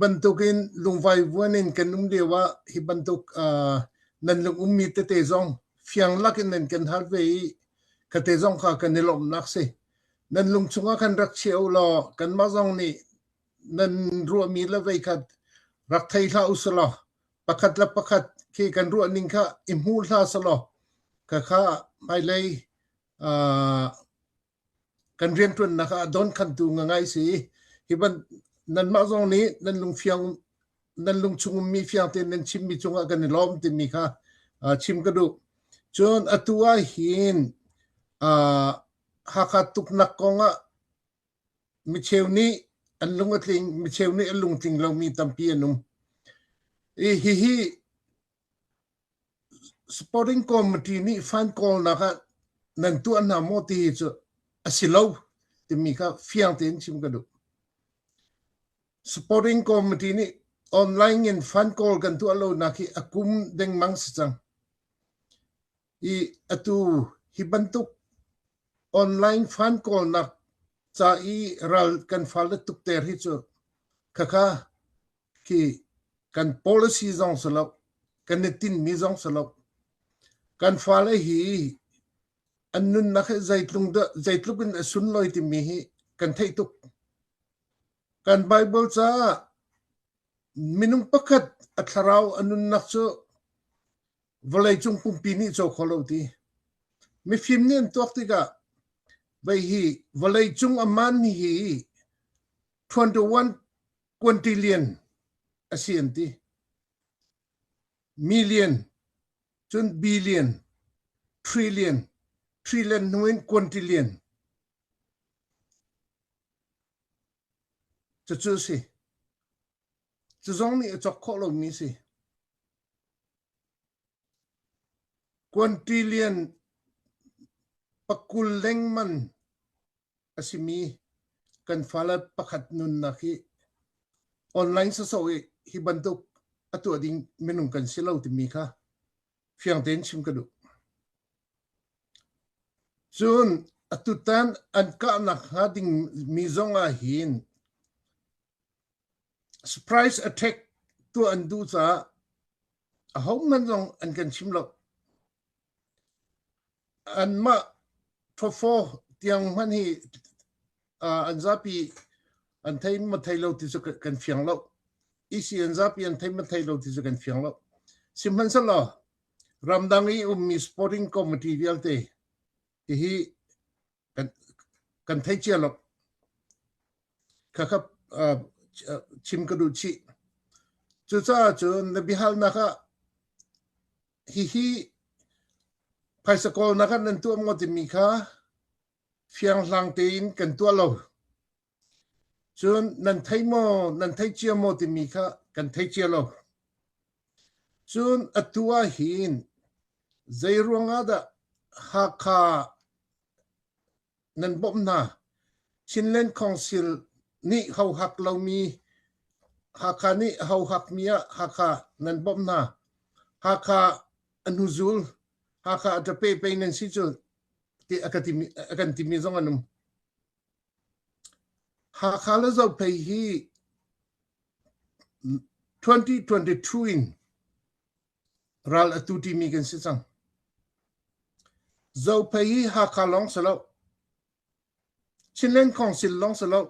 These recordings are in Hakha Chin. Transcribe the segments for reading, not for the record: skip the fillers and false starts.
bantukin lungvai vuan in kan um lio ah hi bantuk nan lung ummi tete zong fiang lakin nan kan hal ve i khate zong kha kan i lawmhnak si. Nan lung chungah khan rak chia u law kanmah zong nih nan ruahmi le vei khat rak thei hlah u selaw pakhat le pakhat khi kan ruah ning kha i hmu hlah selaw khakha hmailei kan rianṭuannak ah donkhantu ngangai si. Hi ban nanmah zong nih nan lungfiang nan lungchung ummi fiang tein nan chimmi cungah kan i lawm timi kha chim ka duh. Cun atu ah hin Hakha tuknak kongah micheu nih an lung a tling, micheu nih an lungtling lomi tampi an um. I hihi Sporting committee nih fund kawlnak ah nan tuah hna maw ti hi cu a si lo timi kha fiang tein chim ka duh. Sporting committee nih online in fund kawl kan tuah lonak hi a kum dengmang si cang. I atu hi bantuk online fund kawlnak ca i ral kan fale tukter hi cu khakha khi kan policy zong si lo, kan i tinhmi zong si lo. Kan fale hi an nunnak hi zeitlung dah zeitluk in a sunlawi timi hi kan theih tuk. Kan Bible caah minung pakhat a thlarau a nunnak cu vawleicung pumpi nih caw kho lo ti. Mifim nih an tuak tikah vei hi vawleicung a man hi 21 quintillion a si an ti. Million, cun billion, trillion, trillion hnu in quintillion. Cucu a si. Cu zong nih a cawk khawh lomi a si. Quintillion pakul lengmang a simi kan fale pakhat nunnak hi online sawsawh i hi bantuk a tuah ding minung kan si lo timi kha fiang tein chim ka duh. Cun atutan an kahnak hnga ding mi zong ah hin surprise attack tuah an duh caah ahohmanh zong an kan chim lo. Anmah ṭhawfaw tiang hmanh hi an zapi an thei maw thei lo ti cu kan fiang lo. EC an zapi an thei maw thei lo ti cu kan fiang lo. Sihmanhsehlaw ramdang i ummi sporting committee vialte hihi kan kan thei cia lo. Khakha chim ka duh chih. Cucaah cun na biahalnak ah Hihi phaisa kawlnak ah nan tuah maw timi kha fianghlang tein kan tuah lo. Cun nan thei maw, nan thei cia maw timi kha kan thei cia lo. Cun atu ah hin zei ruangah dah Hakha nan bawmh hna. Chinland Council nih hohak lomi Hakha nih hohakmi ah Hakha nan bawmh hna. Hakha a hnuzul, Hakha a ṭape pei nan si cu ti a ka timi, a kan timi zong an um. Hakha le Zophei hi 2022 in ral a tu ṭimi kan si cang. Zophei hi Hakha lawng si lo. Chinland Council lawng si lo.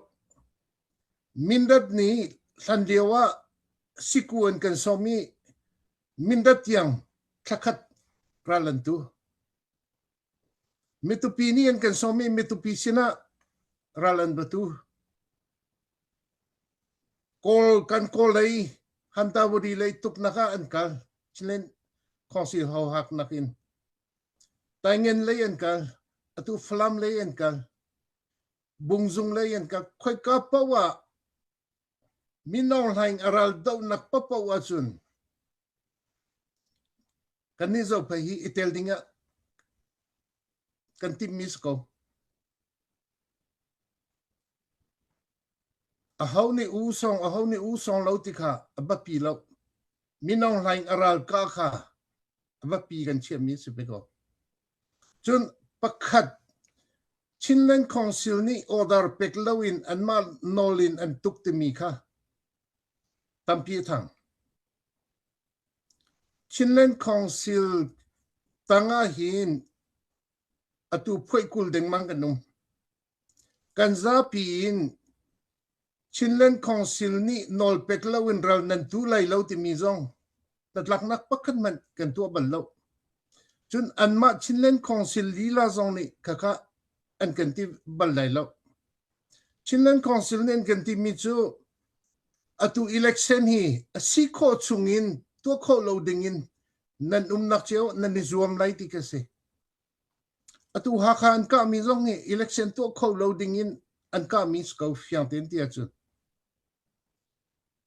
Mindat nih hlan lio ah siku an kan sawm i Mindat tiang thlakhat ral an tu. Mitupi nih an kan sawm i mitupi sinah ral an va tu. Kawl kan kawl lei Hantawady lei tuknak ah an kal. Chinland Council hohak nakin. Taingen lei an kal. Atu Falam lei an kal. Bungzung lei an kal. Khoika paoh ah Mino Hlaing a ral dohnak paohpaoh ahcun kannih Zophei hi i tel ding ah kan timhmi si ko. Aho nih u sawng, aho nih u sawng lo ti kha a biapi lo. Mino Hlaing a ralkah kha a biapi kan chiahmi a si ve ko. Cun pakhat Chinland Council nih order pek loin anmah nawl in an tuk timi kha. Tampi a thang. Chinland Council tang ahhin atu phuaih 20 dengmang kan um. Kan zapi in Chinland Council nih nawlpek loin ral nan tu lai lo timi zong hnatlaknak pakhat hmanh kan tuah bal lo. Cun anmah Chinland Council lila zong nih khakha an kan ti bal lai lo. Chinland Council nih an kan timi cu atu election hi a si khawh chungin tuah khawh lo dingin nan umnak cio nan i zuam lai ti ka si. Atu Hakha an kahmi zong hi election tuah kho lo dingin an kahmi si ko fiang tein ti ahcun.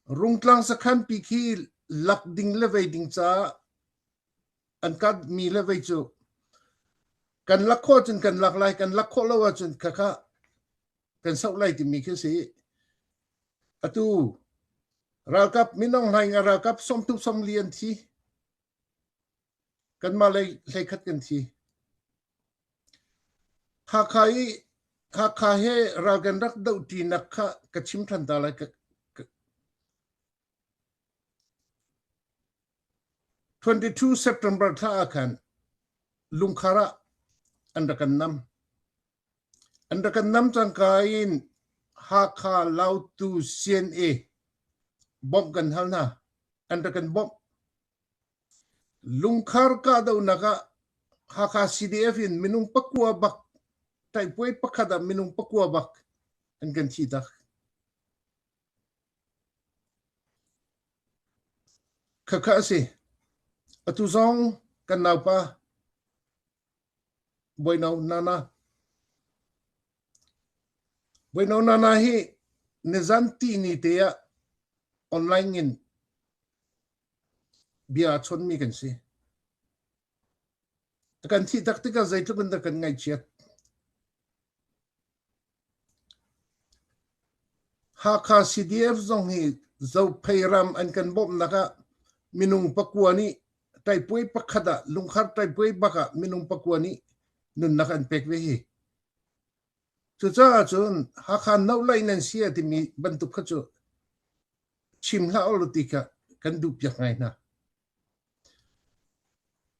Rungtlang sakhan pi khi lak ding le vei ding caah an kahmi le vei cu kan lak khawh ahcun kan lak lai, kan lak khawh lo ahcun khakha kan soh lai timi khi si. Atu ralkap minung hlaing a ralkap 30 40 an thi. Kanmah lei 11 kan thi. Hakha i Hakha he ral kan rak dohṭinak kha ka chim ṭhan ta lai. 22 September thla ah khan Lungkhar ah an rak kan nam. An rak kan nam cangka in Hakha Lautu CNA bawmh kan hal hna. An rak kan bawmh. Lungkhar kahdohnak ah Hakha CDF in minung pakua bak ṭaihpuai pakhat ah minung pakua bak an kan thi tak. Khakha a si. Atu zong kan naupa Bawino Nana Bawino Nana hi nizan tihni te ah online in bia a chawnmi kan si. A kan thih tak tikah zeitluk in dah kan ngaihchiat. Hakha CDF zong hi Zophei ram an kan bawmhnak ah minung pakua nih ṭaipuai pakhat ah lungkhar ṭaipuai bak ah minung pakua nih nunnak an pek ve hi. Cucaah cun Hakha nohlaih nan si a timi bantuk kha cu chim hlah u ti kha kan duhpiak ngai hna.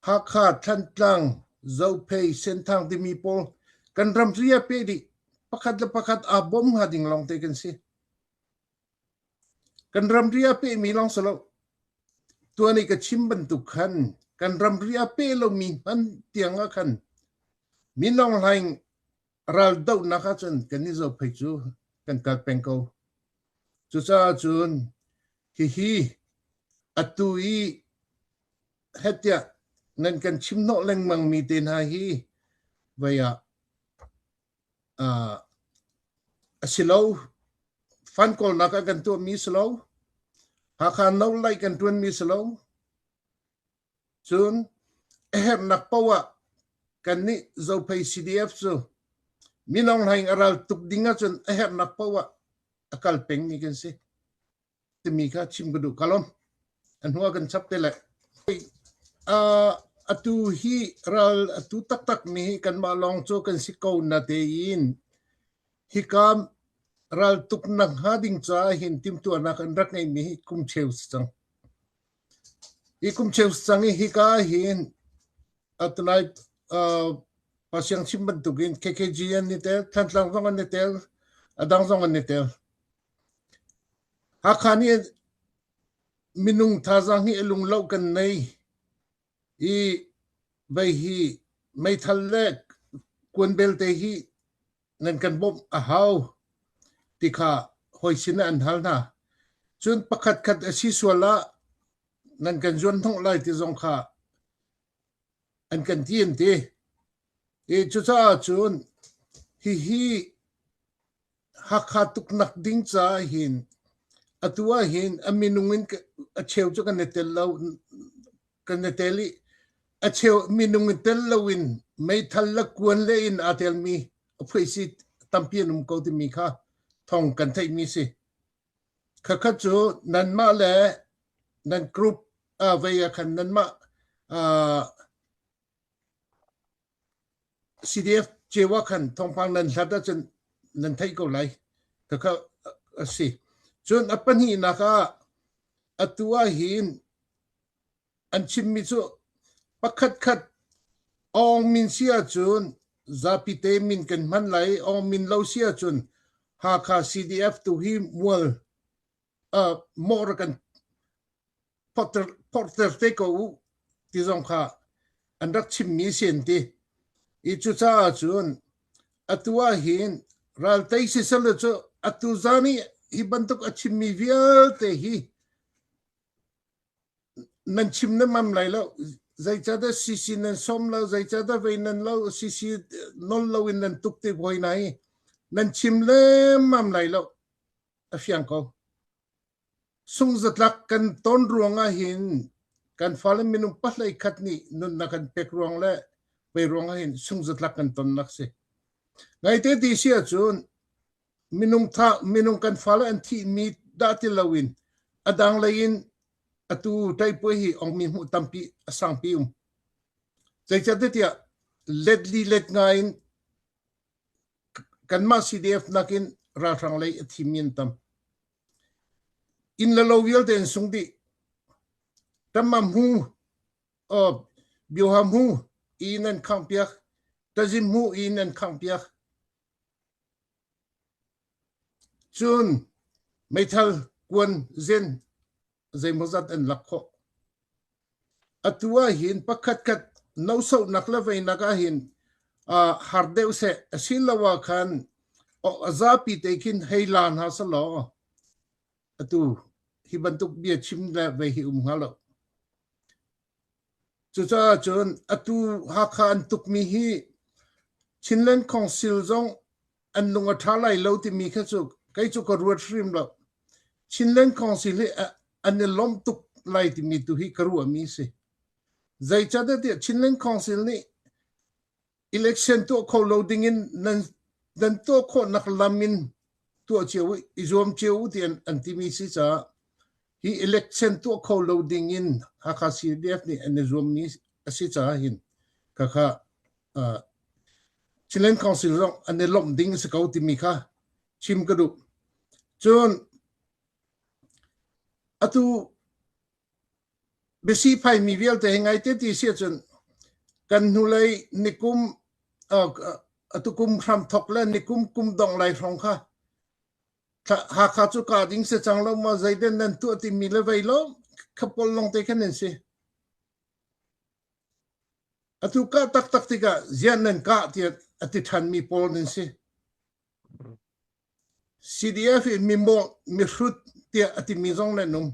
Hakha, Thantlang, Zophei, Senthang timi pawl kan ramri ah peh dih. Pakhat le pakhat aa bawm hnga ding lawngte kan si. Kan ramri ah pehmi lawng si lo. Tuan i ka chim bantuk khan kan ramri ah peh lomi hman tiang ah khan Min Aung Hlaing raldohnak ahcun kan i Zophei cu kan kal peng ko. Cucaah cun hihi atu i heh tiah nan kan chimhnawh lengmangmi te hna hi vei ah a si lo. Fan kawlnak ah kan tuahmi si lo. Hakha no laih kan ṭuanmi si lo. Cun a herhnak paoh ah kannih Zophei CDF cu Min Aung Hlaing a ral tuk ding ahcun a herhnak paoh ah a kal pengmi kan si timi kha chim ka duh. Ka lawm. A hnu ah kan chap te lai. Uh, atu hi ral atu taktak mi hi kanmah lawng cu kan si ko na tein hika ral tuk nak hnga ding caah hin timhtuahnak an rak ngeihmi hi kum cheu si cang. Hi kum cheu cang i hika hin atunai uh, pasiang chim bantukin KKG an i tel, Thantlang zong an i tel, a dang zong an i tel. Hakha nih minung thazaang hi a lunglo kan nei i vei hi meithal le kuan belte hi nan kan bawmh a hau ti kha hawi sin ah an hal hna. Cun pakhatkhat a si sual ah nan kan zuanhnawh lai ti zong kha an kan ti an ti. I cucaah cun hihi Hakha tuknak ding caah hin atu ah hin a minung in a cheu cu kan i tel lo kan i tel i a cheu minung in tel loin meithal le kuan le in aa telmi a phuaisi tampi an um ko timi kha thawng kan theihmi si. Khakha cu nanmah le nan group uh, vei ah khan nanmah uh, CDF ceu ah khan thawngpang nan hlat ahcun nan theih ko lai. Khakha a si. Cun a pahnihnak ah. Atu ahhin an chimmi cu pakhatkhat Aung Min si ahcun zapite min kan hman lai i Aung Min lo si ahcun Hakha CDF tu hi mual uh, mawh rak kan phorter te ko u ti zong kha an rak chimmi si an ti. I cucaah cun atu ah hin raltei sisal cu atu zan i hi bantuk a chimmi vialte hi nan chim na mam lai lo. Zeicahdah CC nan sawm lo, zeicahdah vei nan lo, CC nol lo in nan tuk ti hoi na hi nan chim lemmam lai lo. A fiang ko. Sungzatlak kan ton ruangah hin kan fale minung pahlei khat nih nunnak kan pek ruang le vei ruangah hin sungzatlak kan tonnak si. Ngaite ti si ahcun minung tha minung kan fale an thihmi dah ti loin a dang lei in atu ṭaipuai hi ongmi hmuh tampi a sangpi um. Zeicahtiah let li let nga in kanmah CDF nakin ralhrang lei a thimi an tam. Inn le lo vialte an sung dih. Tamma hmu, bioha hmu inn an khangh piak. Tazim hmu inn an khangh piak. Cun meithal kuan zen zeimawzat an lak khawh. Atu ahhin pakhatkhat nosohnak le veinak ahhin har deuh seh asiloah khan a zapi te khin hei la hna selaw atu hi bantuk bia chim le vei hi um hnga lo. Cucaah cun atu Hakha an tukmi hi Chinland Council zong an lung a ṭha lai lo timi kha cu kei cu ka ruat hrim lo. Chinland Council hi an i lawmh tuk lai timi tu hi ka ruahmi a si. Zeicahtiah Chinland Council nih election tuah kho lo ding in nan nan tuah khawhnak lam in tuah cio i zuam cio u ti an, an timi si caah hi election tuah kho lo ding in Hakha CDF nih an i zuammi a si caah hin khakha uh, Chinland Council zong an i lawmh ding a si ko timi kha chim ka duh. Cun atu Biasi phaimi vialte hi ngaite ti si ahcun kan hnulei nikum atukum hramthok le nikum kum dongh lai hrawng kha Hakha cu kaa ding si cang lo maw zeiden nan tuah timi le vei lo kha pawl lawngte khan nan si. Atu kah taktak tikah ziah nan kah tiah a ti ṭhanmi pawl nan si. CDF i mimawh mihrut tiah a timi zong nan um.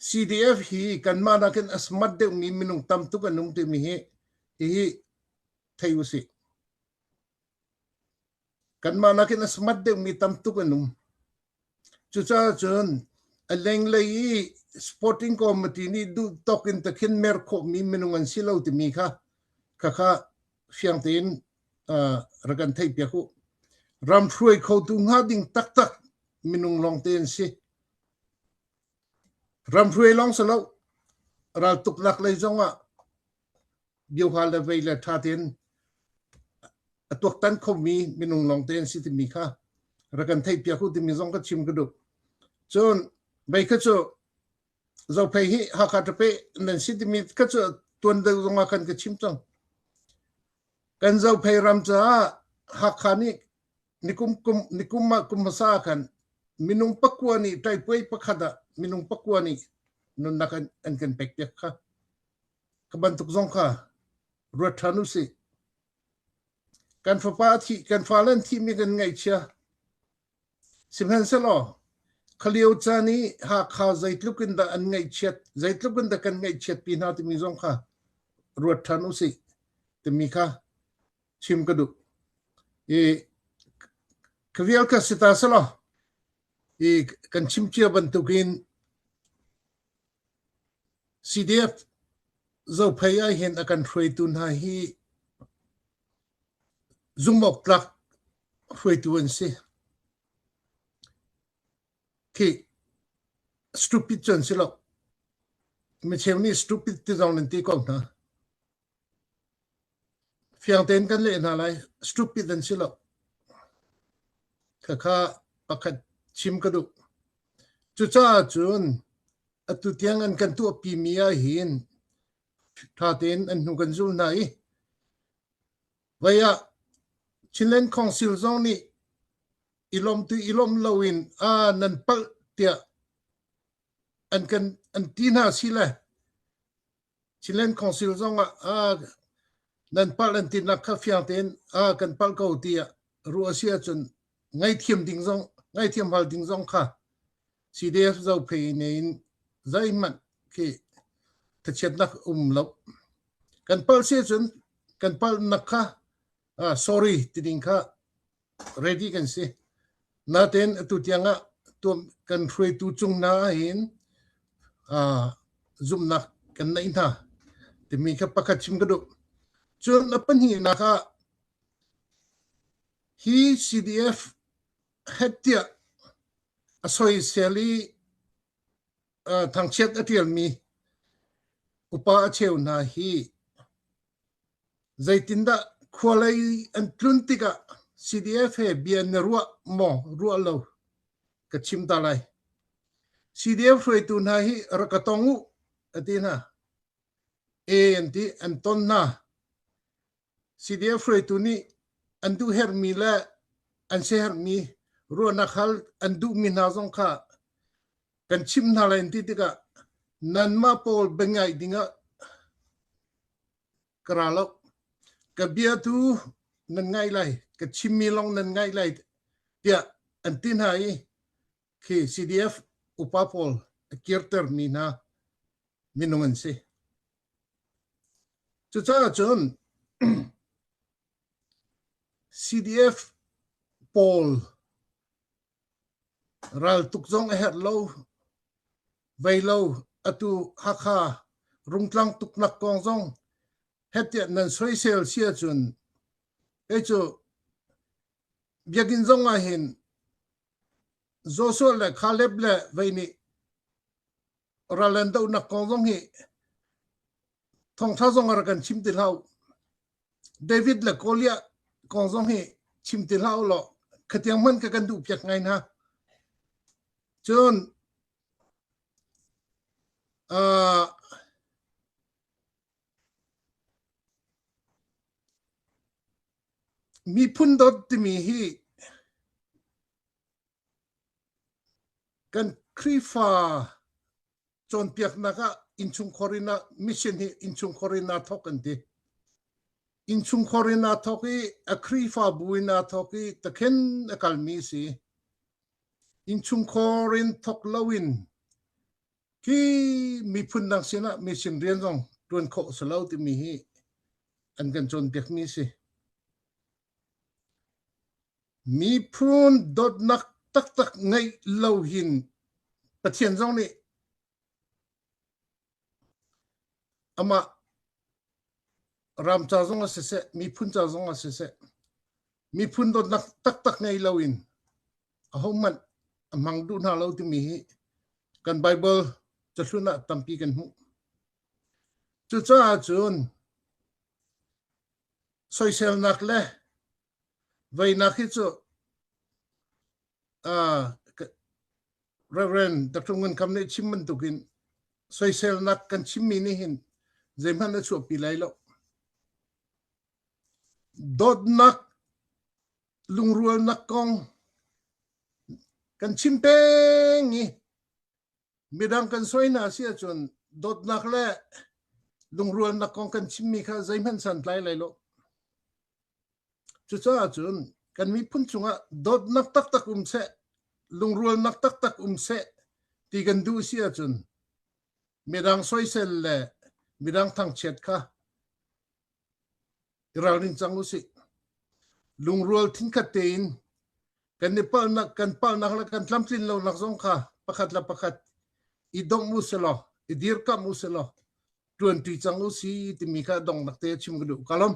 CDF hi kanmah nakin a smart deuhmi minung tam tuk an um timi hi hihi thei usih. Kanmah nakin a smart deuhmi tam tuk an um. Cucaah cun a lenglei i sporting committee nih duh tawk in takhin mer khawhmi minung an si lo timi kha khakha fiang tein uh, rak kan theihpiak u. Ram hruai khotu hnga ding taktak minung lawngte an si. Ram hruai lawng si lo, raltuknak lei zong ah bioha le vei le ṭha tein a tuaktan khomi minung lawngte an si timi kha rak kan theihpiak u timi zong ka chim ka duh. Cun vei kha cu Zophei hi Hakha ṭape nan si timi kha cu tuan deuh zong ah khan ka chim cang. Kan Zophei ram caah Hakha nih nikum kum nikum ah kum hmasa ah khan minung pakua nih ṭaipuai pakhat ah minung pakua nih nunnak an, an kan pek piak kha. Ka bantuk zong kha ruat ṭhan usih. Kan fapa a thih, kan fale an thihmi kan ngaihchia. Sihmanhsehlaw kha lio caan i Hakha zeitluk in dah an ngaihchiat, zeitluk in dah kan ngaihchiatpi hna timi zong kha ruat ṭhan usih timi kha chim ka duh. I ka vial kha si ta selaw i kan chim cia bantukin CDF Zophei ah hin a kan hruaitu hna hi zumhawktlak hruaitu an si. Khi stupid cu an si lo. Micheu nih stupid ti zong nan ti ko hna. Fiang tein kan leh hna lai. Stupid an si lo. Khakha pakhat chim ka duh. Cucaah cun atu tiang an kan tuahpimi ahhin ṭha tein an hnu kan zul hna i voi ah Chinland Council zong nih i lawm tu i lawm loin a nan palh tiah an kan an ti hna si le Chinland Council zong ah nan palh an tinak kha fiang tein kan palh ko tiah ruah a si ahcun ngaihthiam ding zong ngaihthiam hal ding zong kha CDF Zophei ne in zeihmanh khi thachiatnak um lo. Kan palh si ahcun kan palhnak kha sorry ti ding kha ready kan si. Natein atu tiang ah kan hruaitu cung hna ahhin zumhnak kan neih hna timi kha pakhat chim ka duh. Cun a pahnihnak ah hi CDF het tiah a soisel i thangchiat a ṭialmi upa a cheu hna hi Zeitindah khualei an tlun tikah CDF he bia na ruah maw ruah lo ka chim ta lai. CDF hruaitu hna hi rak ka tong u a ti hna. E an ti an ton hna. CDF hruaitu nih an duh herhmi le an siaherhmi ruahnak hal an duhmi hna zong kha kan chimh hna lai an ti tikah nanmah pawl biangaih dingah ka ra lo. Ka bia tu nan ngaih lai, ka chimmi lawng nan ngaih lai tiah an ti hna i khi CDF upa pawl a kirtermi hna minung an si. Cucaah cun CDF pawl Raltuk zong a herh lo. Vei lo atu Hakha Rungtlang tuknak kong zong heh nan soisel si ahcun kei cu biakinn zong ah hin Joshua le Caleb le vei nih ral an dohnak kong zong hi thawngṭha zong a rak kan chim ti hlah u. David le Goliath kong zong hi chim ti hlah u law khatiang hmanh ka kan duh piak ngai hna. Cun uh, miphun dawt timi hi kan Khrihfa cawnpiaknak ah innchungkhar in ah mission hi innchungkhar in aa thawk an ti. Innchungkhar in aa thawk i a Khrihfabu in aa thawk i takhen a kalmi a si. Innchungkhar in thawk loin khi miphun dang sinah mission rian zong ṭuan khawh a si lo timi hi an kan cawnpiakmi a si. Miphun dawtnak taktak ngeih lo hin Pathian zong nih amah ram ca zong ah siseh, miphun ca zong ah siseh, miphun dawtnak taktak ngei loin ahohmanh a hmang duh hna lo timi hi kan Bible cahlun ah tampi kan hmuh. Cucaah cun soiselnak le Veinak hi cu uh, Reverend Dr. Ngun Kam nih chim bantukin soiselnak kan chimmi nih hin zeihmanh a chuahpi lai lo. Dawtnak lungrualnak kong kan chim peng i midang kan soi hna si ahcun dawtnak le lungrualnak kong kan chimmi kha zeihmanh santlai lai lo. Cucaah cun kan miphun cungah dawtnak taktak um seh, lungrualnak taktak um seh ti kan duh si ahcun midang soisel le midang thangchiat kha i ralring cang usih. Lungrual thinkhat tein kan i palhnak kan palhnak le kan tlamtlin lonak zong kha pakhat le pakhat i dongh u silaw i dirkamh u silaw ṭuanṭi cang u si timi kha donghnak te chim ka duh. Ka lawm.